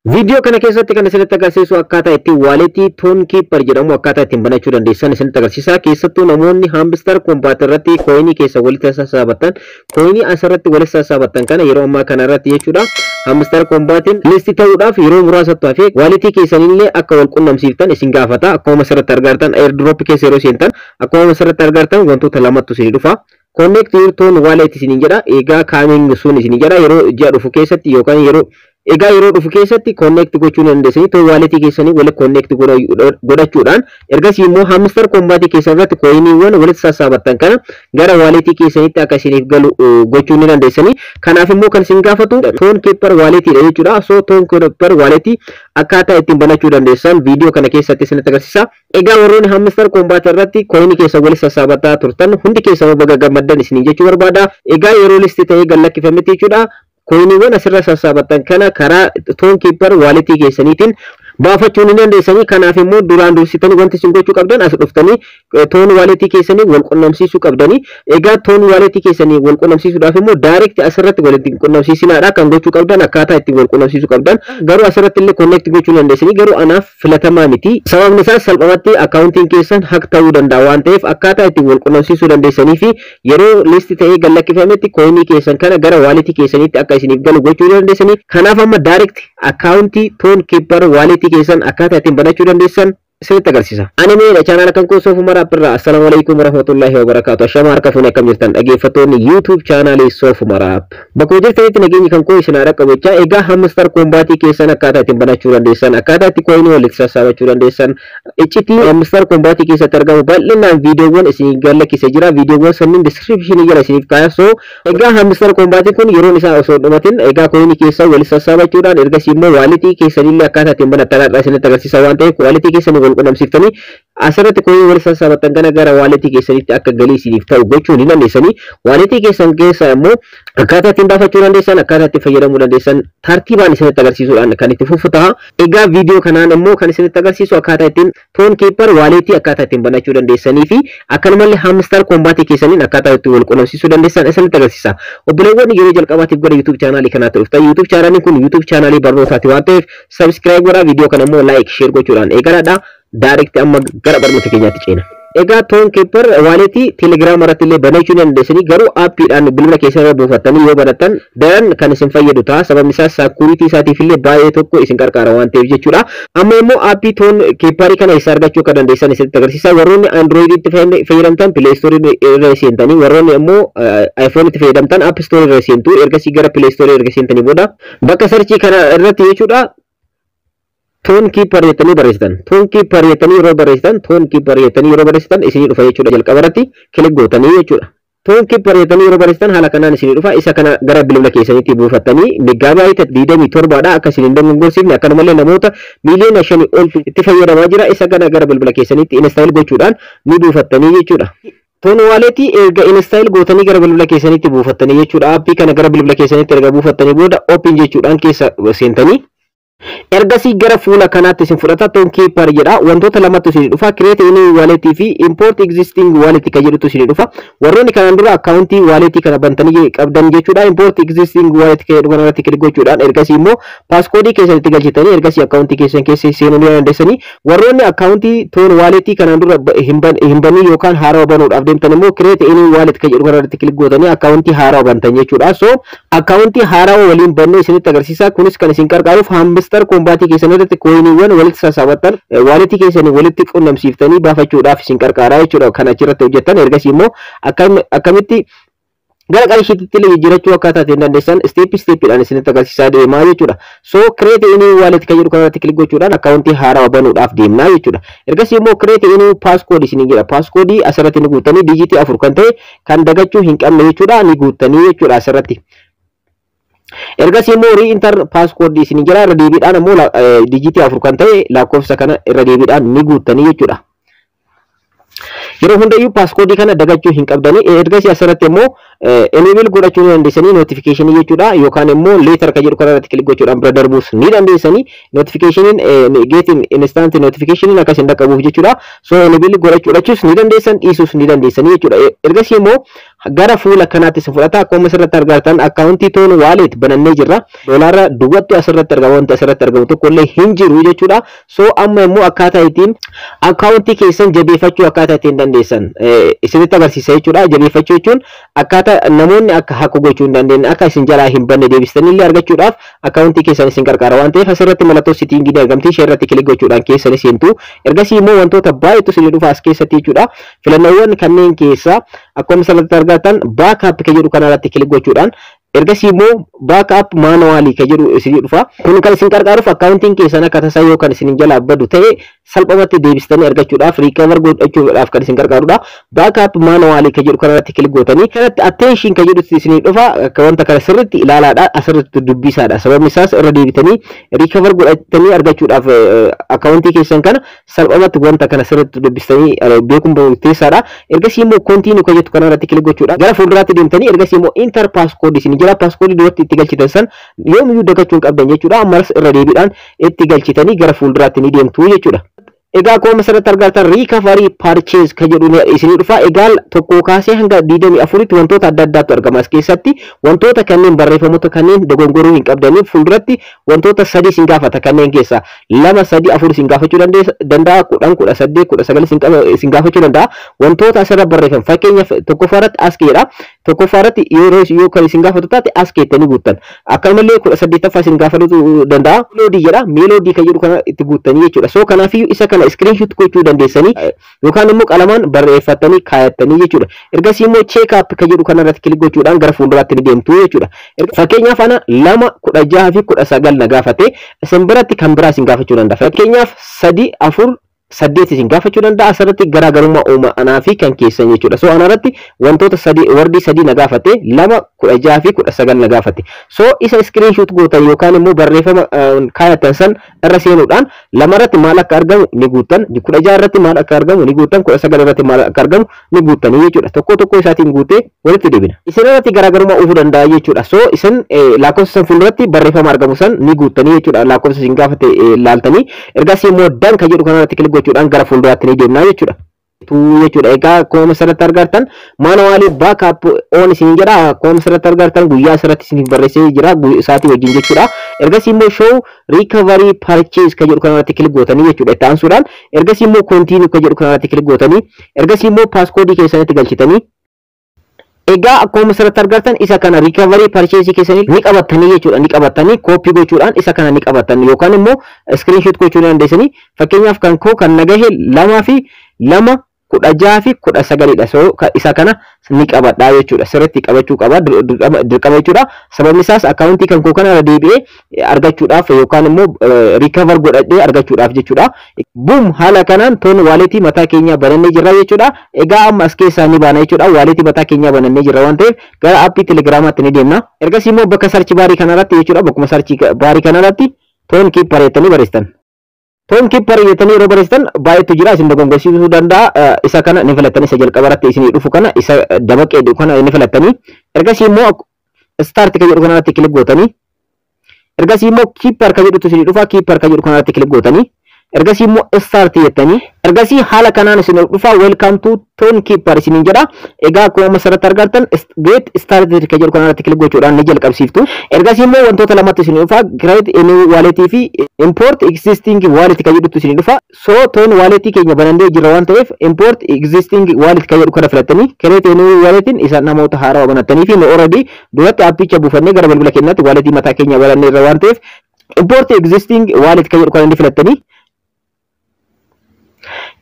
Viidiyoo kana keessatti kan isinitti agarsiisu akkaataa ittiin walletii Tonkeeper jedhamu akkaataa ittiin banachuu dandeessan isinitti agarsiisa. Keessattuu namoonni Hamster Kombat irratti coinii keessa walitti sassaabattan, coinii asirratti walitti sassaabattan kana yeroo ammaa kana irratti jechuudha. Hamster Kombatiin list ta'uudhaaf yeroo muraasatti hafee walletii keessanillee akka wal qunnamsiiftan isin gaafata. Akkuma asirratti argartan, airdrop keessa yeroo seentan, akkuma asirratti argartan wantoota lamatu isin dhufa. "Connect your TON wallet" isin jedha. Egaa "coming soon" isin jedha. Yeroo ji'a dhufu keessatti yookaan yeroo egaa yeroo dhufu keessatti connect gochuu ni dandeessanii. TON walletii keessanii walitti connect godhachuudhaan ergasii immoo Hamster Kombatii keessan irratti coiniiwwan walitti sassaabattan kana gara walletii keessanitti akka isiniif galu gochuu ni dandeessanii. Kanaaf immoo kan isin gaafatu Tonkeeper walletiidha jechuudha. So Tonkeeper walletii akkaataa ittiin banachuu dandeessan viidiyoo kana keessatti isinitti agarsiisa. Egaa warroonni Hamster Kombat irratti coinii keessan walitti sassaabataa turtan hundi keessan baga gammaddan isiniin jechuu barbaada. Egaa yeroo list ta'ee gad lakkifametti jechuudha. Coiniiwwan asirra sassaabattan kana karaa Tonkeeper walletii keessaniitiin baafachuu ni dandeessanii. Kanaaf immoo duraan dursitanii wanti isin gochuu qabdan as dhuftanii TON walletii keessanii wal qunnamsiisuu qabdanii. Egaa TON walletii keessanii wal qunnamsiisuudhaaf immoo direct asirratti walitti qunnamsiisinaadha kan gochuu qabdan. Akkaataa ittiin wal qunnamsiisuu qabdan garuu asirratti illee connect gochuu ni dandeessanii, garuu anaaf filatamaa miti. Sababni isaas salphumatti accountiin keessan hack ta'uu danda'a waan ta'eef, akkaataa ittiin wal qunnamsiisuu dandeessanii fi yeroo list ta'ee gad lakkifametti coinii keessan kana gara walletii keessaniitti akka isiniif galu gochuu dandeessanii. Kanaaf amma direct accountii Tonkeeper walletii keessan akkaataa ittiin banachuu dandeessan isinitti agarsiisa. Ani meedha chaanaala kan koo Soofumar Appirraa. Assalaamu alaikum warahmatullahi wabarakaatu. Ashama harka fuunee, akkam jirtan dhaggeeffattoonni YouTube chaanaalii Soofumar App? Bakka jirtanitti nageenyi kan koo isin haa dhaqqabu jechaa, egaa Hamster Kombatii keessan akkaataa ittiin banachuu dandeessan, akkaataa itti coinii walitti sassaabachuu dandeessan, iccitii Hamster Kombatii keessatti argamu bal'inaan viidiyoowwan isin gallakkisee jira. Viidiyoowwan sanniin descriptionii jala isiniif kaaya. So egaa Hamster Kombatiin kun yeroon isaa osoo hin dhumatin egaa coinii keessan walitti sassaabachuudhaan ergasii immoo walletii keessanillee akkaataa ittiin banattan har'a isinitti agarsiisa waan ta'eef, walletii keessanii wal qunnamsiiftanii asirratti coinii walitti sassaabattan kana gara walletii keessanitti akka galii isiniif ta'u gochuu ni dandeessanii. Walletii keessan keessa immoo akkaataa ittiin baafachuu dandeessan, akkaataa ittiin fayyadamuu dandeessan tartiibaan isinitti agarsiisuudhaan kan itti fufu ta'a. Egaa viidiyoo kanaan immoo kan isinitti agarsiisu akkaataa ittiin Tonkeeper walletii akkaataa ittiin banachuu dandeessanii fi akkanumallee Hamster Kombatii keessaniin akkaataa ittiin wal qunnamsiisuu dandeessan isinitti agarsiisa. Obboleewwan yeroo jalqabaatiif gara YouTube chaanaalii kanaatti dhuftan, YouTube chaanaaliin kun YouTube chaanaalii barnootaati waan ta'eef subscribe godhaa, viidiyoo kana immoo like, share gochuudhaan eegalaadha. Direct amma gara barnoota keenyaatti ceena. Egaa Tonkeeper walletii Telegram irratti illee banachuu ni dandeessanii, garuu appiidhaan bilbila keessan irra buufattanii yoo banattan daran kan isin fayyadu ta'a. Sababni isaas security isaatiif illee baay'ee tokko isin gargaara waan ta'eef jechuudha. Amma immoo appii Tonkeeperii kana isa argachuu akka dandeessan isinitti agarsiisa. Warroonni Androiditti fayyadamtan Play Store irra seentanii, warroonni immoo iPhone itti fayyadamtan App Store irra seentu. Ergasii gara Play Store erga seentanii booda bakka searchii kana irratti jechuudha Tonkeeper jettanii barreessitan. Tonkeeper jettanii yeroo barreessitan, Tonkeeper jettanii yeroo barreessitan isinii dhufa jechuudha. Jalqaba irratti click gootanii jechuudha. Tonkeeper jettanii yeroo barreessitan haala kanaan isinii dhufa. Isa kana gara bilbila keessaniitti buufattanii megabyte 27dha, akka isin hin dogongorsiifne. Akkanumallee namoota miiliyoona 5 oltu itti fayyadamaa jira. Isa kana gara bilbila keessaniitti install gochuudhaan ni buufattanii jechuudha. TON walletii erga install gootanii gara bilbila keessaniitti buufattanii jechuudha. Appii kana gara bilbila keessaniitti erga buufattanii booda open jechuudhaan keessa seentanii ergasii gara fuula kanaatti isin fudhata. Tonkeeper jedha. Wantoota lamatu isin dhufa: create new wallet fi import existing wallet kan jedhutu isin dhufa. Warroonni kanaan dura accountii wallet kana bantanii qabdan jechuudha, import existing wallet kan jedhu kanarratti click gochuudhaan ergasii immoo passcodeii keessan itti galchitanii ergasii accountii keessan keessa seenuu ni dandeessanii. Warroonni accountii TON wallet kanaan dura hin banii yookaan haarawaa banuudhaaf deemtan immoo create new wallet kan jedhu kanarratti click gootanii accountii haarawaa bantan jechuudha. So accountii haarawaa waliin bannee isinitti agarsiisa. Kunis kan isin gargaaruuf Hamster Kombatii keessan irratti coiniiwwan walitti sassaabattan walletii keessanii walitti qunnamsiiftanii baafachuudhaaf isin gargaara jechuudha. Kan achirratti hojjettan ergasii immoo akkamitti gara qarshiitti illee jijjiirachuu akkaataa ittiin dandeessan step stepiidhaan isinitti agarsiisaa deemaa jechuudha. So create new wallet kan jedhu kanarratti click gochuudhaan accountii haarawaa banuudhaaf deemnaa jechuudha. Ergasii immoo create new passcode isiniin jedha. Passcodeii asirratti ni guuttanii, digitii 4 kan ta'e kan dagachuu hin qabne jechuudha, ni guuttanii jechuudha asirratti. Ergasii immoo re-enter passcode isin jira, irra deebiidhaan immoo digitii 4 kan ta'e lakkoofsa kana irra deebiidhaan ni guuttanii jechuudha. Yeroo hundayyuu passcodeii kana dagachuu hin qabdanii. Ergasii asirratti immoo enable godhachuu ni dandeessanii notificationii jechuudha, yookaan immoo later kan jedhu kanarratti click gochuudhaan bira darbuus ni dandeessanii, notificationiin get instant notificationiin akkas hin dhaqqabuuf jechuudha. So enable godhachuus ni dandeessan, dhiisuus ni dandeessanii jechuudha. Ergasii immoo gara fuula kanaatti isin fudhata. Akkuma asirratti argatan akkaawuntii TON Wallet banannee jirra. Doolaara duwwattu asirratti argama, wanti asirratti argamu tokkollee hin jiru jechuudha. So amma immoo akkaataa ittiin akkaawuntii keessan jabeeffachuu akkaataa ittiin dandeessan isinitti agarsiisa jechuudha. Jabeeffachuu jechuun akkaataa namoonni akka hack gochuu hin dandeenye, akka isin jalaa hin banne, deebistanii illee argachuudhaaf akkaawuntii keessan isin gargaara waan ta'eef, asirratti mallattoo settingii ni argamti. Ishee irratti click gochuudhaan keessan seentu. Ergasii immoo wantoota baay'eetu isin dhufa as keessatti jechuudha. Filannoowwan kanneen keessaa akkuma asirratti argatan backup kan jedhu kanarratti click gochuudhaan, ergasii immoo backup manually kan jedhu isin dhufa. Kun kan isin gargaaruuf akkaawuntiin keessan akka tasaa yoo kan isin jalaa badu ta'e salphumatti deebistanii argachuudhaaf, recover godhachuudhaaf kan isin gargaarudha. Backup manually kan jedhu kanarratti click gootanii, kanatti attention kan jedhu isin dhufa. Akka wanta kana sirriitti ilaalaadha, asirratti dubbisaadha. Sababni isaas irra deebitanii recover godhatanii argachuudhaaf akkaawuntii keessan kana salphumatti wanta kana sirriitti dubbistanii beekuun murteessaadha. Ergasii immoo continue kan jettu kanarratti click gochuudha. Gara fuulduraatti deemtanii, ergasii immoo enter passcode isin jira. Passcode duratti itti galchitan san yoomiyyuu dagachuu hin qabdan jechuudha. Ammas irra deebiidhaan itti galchitanii gara fuulduraatti ni deemtu jechuudha. Egaa akkuma asirratti argattan recovery phrase kan jedhu isinii dhufa. Egaa 1 kaasee hanga 24tti wantoota adda addaatu argama as keessatti. Wantoota kanneen, barreeffamoota kanneen dogongoruu hin qabdanii. Fuulduratti wantoota sadii isin gaafata. Kanneen keessaa lama, sadii, afur isin gaafachuu danda'a. 10, 18, 19 isin gaafachuu danda'a. Wantoota asirra barreeffam, fakkeenyaaf tokkoffaa irratti ask jedha. Tokkoffaa irratti yeroo yoo kan isin gaafatu taate ask jettanii guuttan. Akkanumallee 18ffaa isin gaafachuu danda'a. Melody jedha. Melody kan jedhu kana itti guuttanii jechuudha. So kanaafiyyuu isa kana screenshot gochuu dandeessanii yookaan immoo qalamaan barreeffattanii kaayattanii jechuudha. Ergasii immoo check up kan jedhu kanarratti click gochuudhaan gara fuulduraatti ni deemtu jechuudha. Fakkeenyaaf ana 2, 16 fi 19 na gaafate. Isin biratti kan biraa isin gaafachuu danda'a. Fakkeenyaaf 3, 4, 8 isin gaafachuu danda'a. Asirratti garaagarummaa uuma anaa fi kan keessan jechuudha. So anarratti wantoota sadii, wordii sadii na gaafate, 2, 16 fi 19 na gaafate. So isa screenshot gootan yookaan immoo barreeffama kaayatan san irra seenuudhaan 2 irratti maal akka argamu ni guuttan, 16 irratti maal akka argamu ni guuttan, 19 irratti maal akka argamu ni guuttanii jechuudha. Tokko tokko isaatiin guutee walitti deebina. Isin irratti garaagarummaa uufuu danda'a jechuudha. So isin lakkoofsa san fuulduratti barreeffama argamu san ni guuttanii jechuudha. Lakkoofsa isin gaafate laaltanii, ergasii immoo done kan jedhu kanarratti click gochuudhaan gara fuulduraatti ni deemnaa jechuudha. Jechuudha. Egaa akkuma asirratti argartan manually backup on isin jedha. Akkuma asirratti argartan guyyaa asirratti isiniif barreessee jira isaatii wajjin jechuudha. Ergasii immoo show recovery phrase kan jedhu kanarratti click gootanii jechuudha. Itti aansuudhaan ergasii immoo continue kan jedhu kanarratti click gootanii, ergasii immoo passcodeii keessanitti galchitanii. Egaa akkuma asirratti argartan isa kana recovery phrase keessanii ni qabattanii jechuudha. Ni qabattanii, copy gochuudhaan isa kana ni qabattan yookaan immoo screenshot gochuu ni dandeessanii. Fakkeenyaaf kan koo kan nagahe 2 fi 2, 16 fi 19dha. So isa kana ni qabadhaa jechuudha. Sirriitti qabachuu qaba, dirqama jechuudha. Sababni isaas akkaawuntii kan koo kana irra deebi'ee argachuudhaaf yookaan immoo recover godhadhee argachuudhaaf jechuudha. Boom, haala kanaan TON Walletii mataa keenyaa banannee jirra jechuudha. Egaa amma as keessaa ni baana jechuudha. Walletii mataa keenyaa banannee jirra waan ta'eef gara appii Telegiraamaatti ni deemna. Ergasii immoo bakka search barii kanarratti jechuudha. Bakkuma search barii kanarratti Tonkeeper jettanii barreessitan. Tonkeeper jettanii yeroo barreessitan baay'eetu jira, isin dogongorsiisuu danda'a. Isa kana ni filattanii, isa jalqaba irratti isinii dhufu kana, isa damaqee kana ni filattanii. Ergasii immoo start kan jedhu kanarratti click gootanii, ergasii immoo keeper kan jedhutu isinii dhufa. Keeper kan jedhu kanarratti click gootanii, ergasii immoo start jettanii, ergasii haala kanaan isin dhufa. Welcome to Tonkeeper isiniin jedha. Egaa akkuma asirratti argattan get started kan jedhu kanarratti click gochuudhaan ni jalqabsiiftu. Ergasii immoo wantoota lamatti isin dhufa: create a new wallet fi import existing wallet kan jedhutu isin dhufa. So TON Wallet keenya banannee jirra waan ta'eef import existing wallet kan jedhu kana filattanii, create a new walletin isa namoota haarawaa banattanii fi nu already duratti appicha buufannee gara bilbila keenyaatti walletii mataa keenya banannee irra waan ta'eef import existing wallet kan jedhu kana ni filattanii.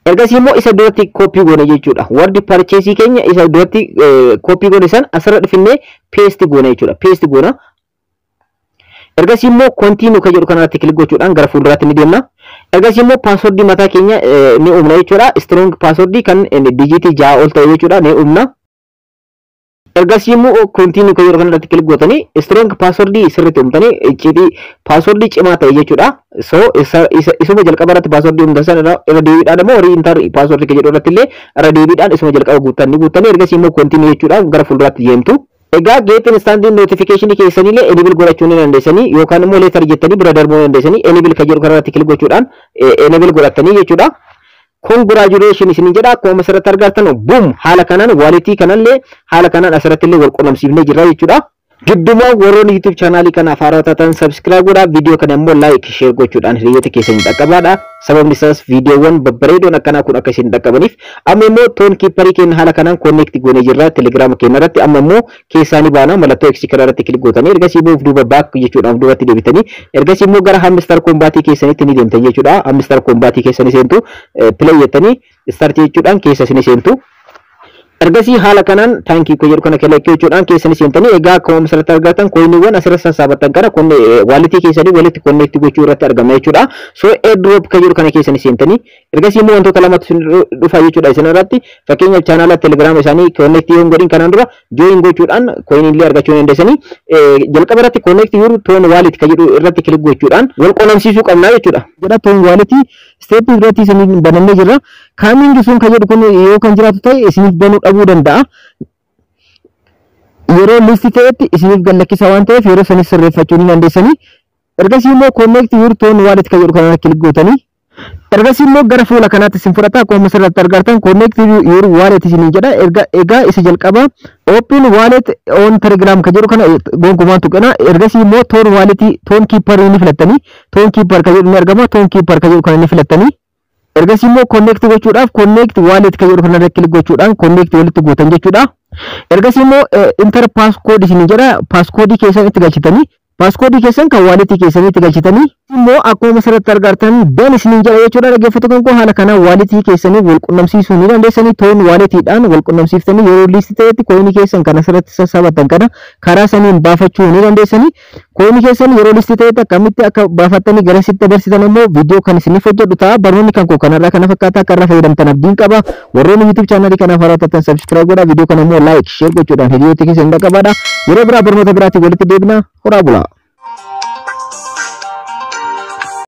Ergasii immoo isa duratti copy goone jechuudha. Word phraseii keenya isa duratti copy goone san asirra dhufinnee paste goone jechuudha. Paste goona. Ergasii immoo continue kan jedhu kanarratti click gochuudhaan gara fuulduraatti ni deemna. Ergasii immoo passwordii mataa keenya ni uumna jechuudha. Strong passwordii kan digitii 6 ol ta'e jechuudha, ni uumna. Ergasii immoo continue kan yeroo kanarratti click gootanii strong password sirriitti uumtanii, icciitii password cimaa ta'e jechuudha. So isuma jalqaba irratti password uumtan sana irra deebiidhaan immoo re-enter password kan jedhu irratti illee irra deebiidhaan isuma jalqaba guuttan ni guuttanii, ergasii immoo continue jechuudhaan gara fuulduraatti deemtu. Egaa get instant notification keessanillee enable godhachuu ni dandeessanii yookaan immoo later jettanii bira darbuu ni dandeessanii. Enable kan jedhu kanarratti click gochuudhaan enable godhattanii jechuudha. Congratulation isin jedha. Akkuma asirratti argattan, boom, haala kanaan walletii kanallee haala kanaan asirratti illee wal qunnamsiifnee jirra jechuudha. Giddumaa warroonni YouTube channelii kanaaf haaraa taatan subscribe godhaa, viidiyoo kana immoo like, share gochuudhaan hiriyoota keessanii dhaqqabaadha. Sababni isaas viidiyoowwan babbareedoon akkanaa kun akka isin dhaqqabaniif. Amma immoo Tonkeeperii keenya haala kanaan connect goonee jirra Telegiraama keenya irratti. Amma immoo keessaa ni baana. Mallattoo X kana irratti click gootanii, ergasii immoo duuba back jechuudhaan duubatti deebitanii, ergasii immoo gara Hamster Kombatii keessanitti ni deemtan jechuudha. Hamster Kombatii keessanii seentu, play jettanii start jechuudhaan keessa isin seentu. Ergasii haala kanaan thank you jedhu kana click jechuudhaan keessanii seentanii, egaa akkuma asirratti argatan coiniiwwan asirratti sassaabattan kana walletii keessanii walitti connect gochuu irratti argama jechuudha. So airdrop kan jedhu kana keessanii seentanii, ergasii immoo wantoota lamatu isin dhufa jechuudha isin irratti. Fakkeenyaaf, channela Telegiraama isaanii connect yoo hin godhin kanaan dura join gochuudhaan coinii illee argachuu ni dandeessanii. Jalqaba irratti connect your TON wallet kan jedhu irratti click gochuudhaan wal qunnamsiisuu qabna jechuudha. Jedha TON walletii stepii irratti isin banannee jirra. Coming soon kan jedhu kun yoo kan jiraatu ta'e isiniif banuu dhabuu danda'a. Yeroo list ta'etti isiniif gallakkisa waan ta'eef yeroo sanis sirreeffachuu ni dandeessanii. Ergasii immoo connect your TON wallet kan jedhu kana click gootanii, ergasii immoo gara fuula kanaatti isin fudhata. Akkuma asirratti argartan connect your wallet isin jedha. Egaa isa jalqaba open wallet on Telegram kan jedhu kana gonkumaan tuqina. Ergasii immoo TON wallet Tonkeeper ni filattanii, Tonkeeper kan jedhu ni argama, Tonkeeper kan jedhu kana ni filattanii. Ergasii immoo connect gochuudhaaf connect wallet kan jedhu kana click gochuudhaan connect walitti gootan jechuudha. Ergasii immoo enter passcode isin jedha. Passcode keessan itti galchitanii, passcodeii keessan kan walletii keessanii itti galchitanii immoo akkuma asirratti argartan done isiniin jedha jechuudha. Dhaggeeffattoota koo, haala kanaan walletii keessanii wal qunnamsiisuu ni dandeessanii. TON walletiidhaan wal qunnamsiiftanii yeroo list ta'etti coinii keessan kan asirratti sassaabatan kana karaa saniin baafachuu ni dandeessanii. Coinii keessan yeroo list ta'etti akkamitti akka baafattanii gara sitti dabarsitan immoo viidiyoo kan isiniif hojjedhu ta'a. Barnoonni kan koo kanarraa kana fakkaata. Akka irraa fayyadamtan abdiin qaba. Warroonni YouTube channelii kanaaf haaraa taatan subscribe godhaa, viidiyoo kana immoo like, share gochuudhaan hiriyoota keessan dhaqqabaadha. Yeroo biraa barnoota biraatiin walitti deebina. Horaa bulaa.